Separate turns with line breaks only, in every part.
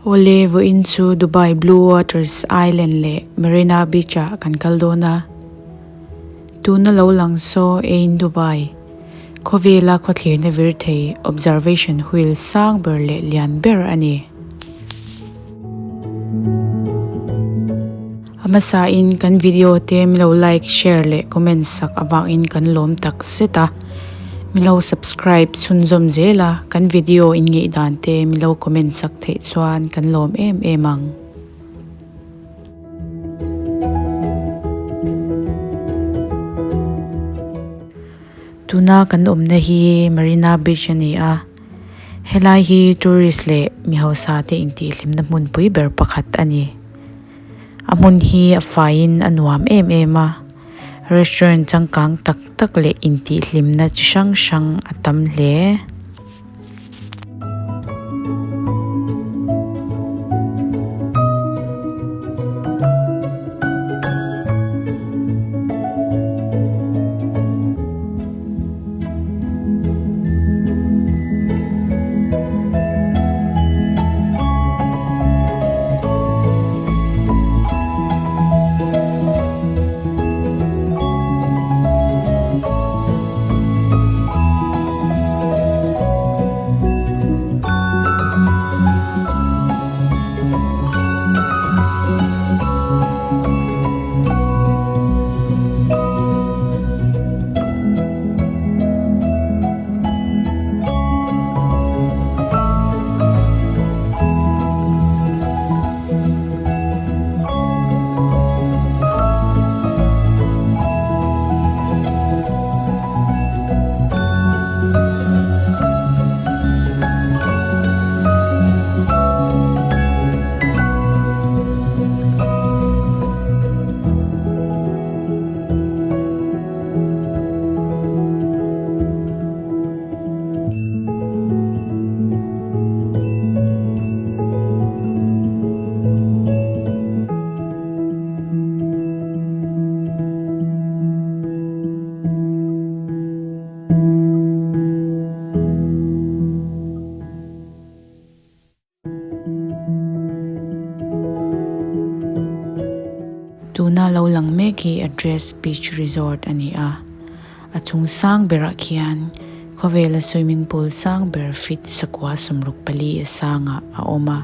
Awle vawiin chu Dubai Blue Waters Island leh Marina Beach ah kan kal dawn a. Tuna lo lang saw Ain Dubai khawvela khawthlirna vir thei observation wheel sang ber leh lian ber a ni. A hmasain kan video te milo like, share leh comment sak avangin kan lawm tak zet a. Milo subscribe chhunzawm zel a, kan video in ngeih dan te milo comment sak theih chuan kan lawm em em ang. Tuna kan awmna hi Marina Beach a ni a, helai hi tourist leh mi hausa te intihhlimna hmunpui ber pakhat a ni. A hmun hi a faiin a nuam em em a restaurant changkang tak tak leh intihhlimna chi hrang hrang a tam hle. Tuna lo lang mek hi Address Beach Resort a ni a, a chung sang berah khian khawvela swimming pool sang ber feet sakua sawmruk pali a sangah a awm a.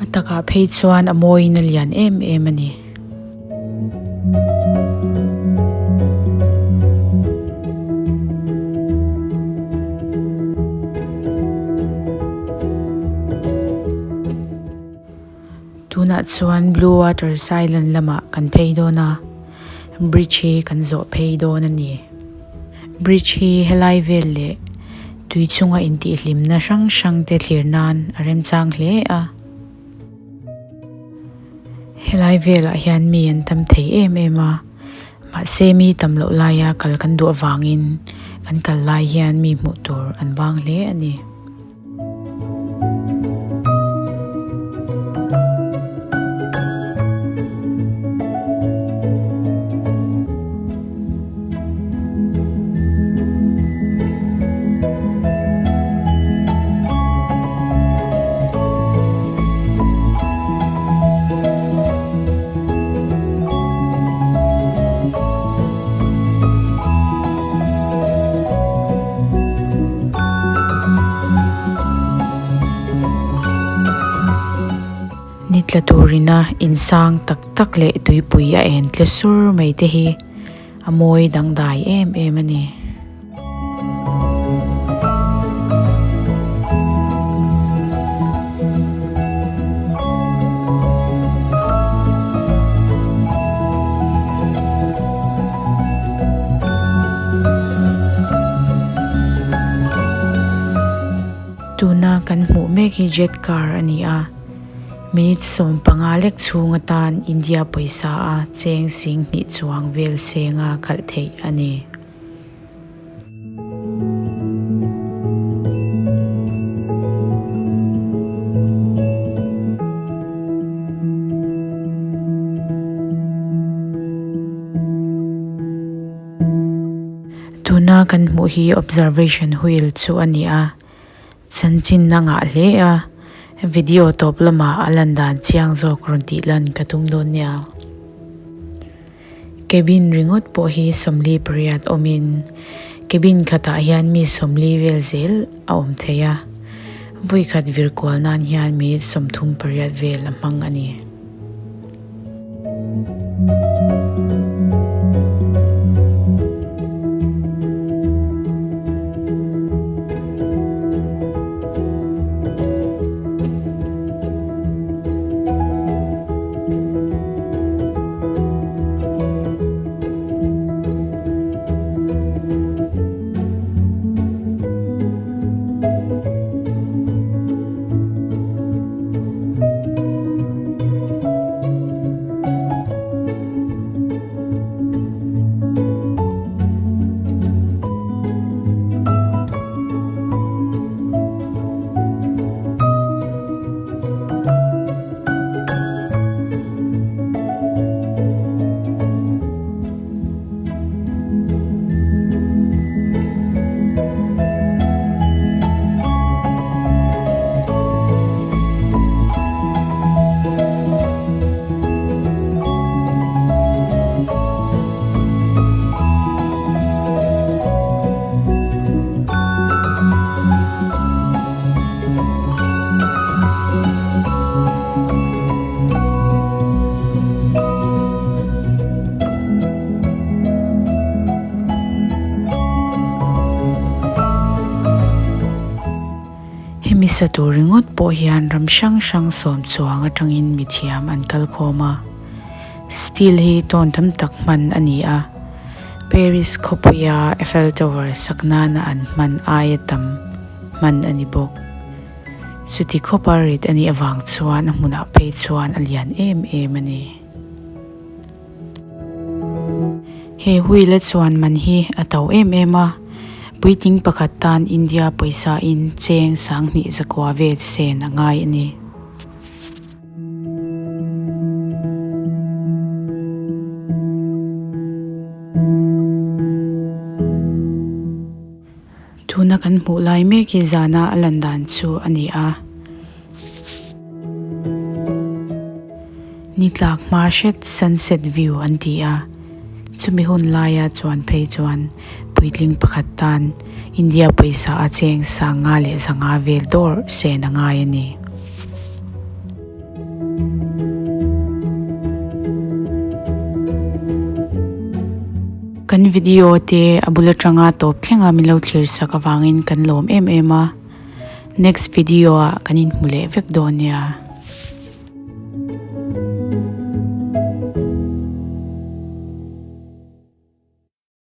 A takah phei chuan a mawiin a lian em em a ni. Tunah chuan Blue Waters Island lamah kan phei dawn a, bridge hi kan zawh phei dawn a ni. Bridge hi helai vel leh tui chunga intihhlimna hrang hrang te thlir nan a remchang hle a. Helai velah hian mi an tam thei em em a, mahse mi tam loh laia kal kan duh avangin kan kal lai hian mi hmuh tur an vang hle a ni. Ni tla turina in sang tak tak leh tuipui a en tle sur mai te hi a mawi dangdai em em a ni. Tuna kan hmuh mek hi jet car a ni a, minute 15 lek chhung atan India pawisa a cheng sing hnih chuang vel senga khalh theih a ni. Tuna kan hmuh hi observation wheel chu a ni a, chanchin a ngah hle a. Video tawp lamah a lan dan chiang zawk rawn tih lan ka tum dawn nia. Cabin ringawt pawh hi 48 awmin cabin khatah hian mi 40 vel zel a awm thei a, vawi khat vir kual nan hian minute 38 vel a hmang a ni. Hemi sa tur ringawt pawh hian ram hrang hrang sawm chuang atangin mithiam an kal khawm a. Steel hi tawn tam tak hman a ni a, Paris khawpuia Eiffel Tower sak nana an hman aia tam hman a ni bawk. Chuti khawpa rit a nih avang chuan a hmunah phei chuan a lian em em a ni. He wheel a chuan man hi a to em em a, puitling pakhat tan India pawisa in cheng sanghnih zakua vel sen a ngai a ni. Tuna kan hmuh lai mek hi zana a lan dan chu a ni a. Ni tlak hma hret sunset view an ti a, chumi hun laia chuan phei chuan puitling pakhat tan India pawisa a cheng sanga leh zanga vel dawr sen a ngai a ni. Kan video te a bul atanga tawp thlenga min lo thlir sak avangin kan lawm em em a, next video ah kan inhmu leh vek dawn nia.